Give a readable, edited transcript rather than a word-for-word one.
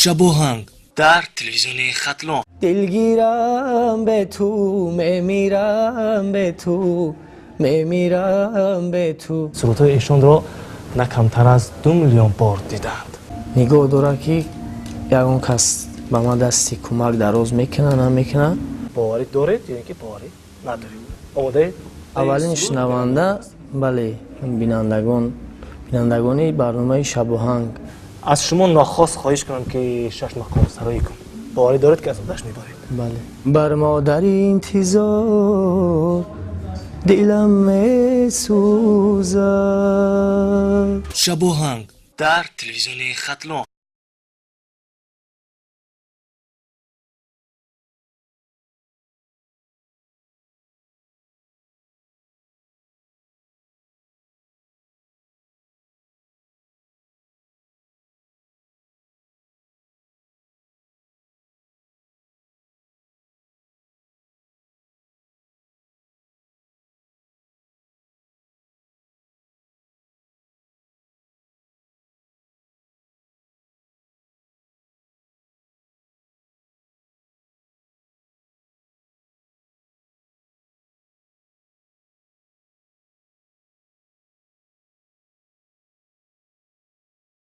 Шабоҳанг дар телевизиони Хатлон. Дилгирам бе ту, мемирам бе ту, мемирам бе ту. Сурудҳои эшонро на камтар аз 2 миллион бор дидаанд. Нигоҳ дорад, ки ягон кас ба ман дасти кӯмак дароз мекунад, намекунад. Боварӣ доред ё ин ки боварӣ надоред? Омодаед? Аввалин шунаванда, бале, бинандагон, бинандагони барномаи «Шабоҳанг». Аз шумо нохост хоҳиш кунам, ки шаш мақом сароӣ кун. Боварӣ доред, ки аз уҳдаш мебаред? Бале. Бар модари интизор дилам месӯзад. Шабоҳанг дар телевизиони Хатлон.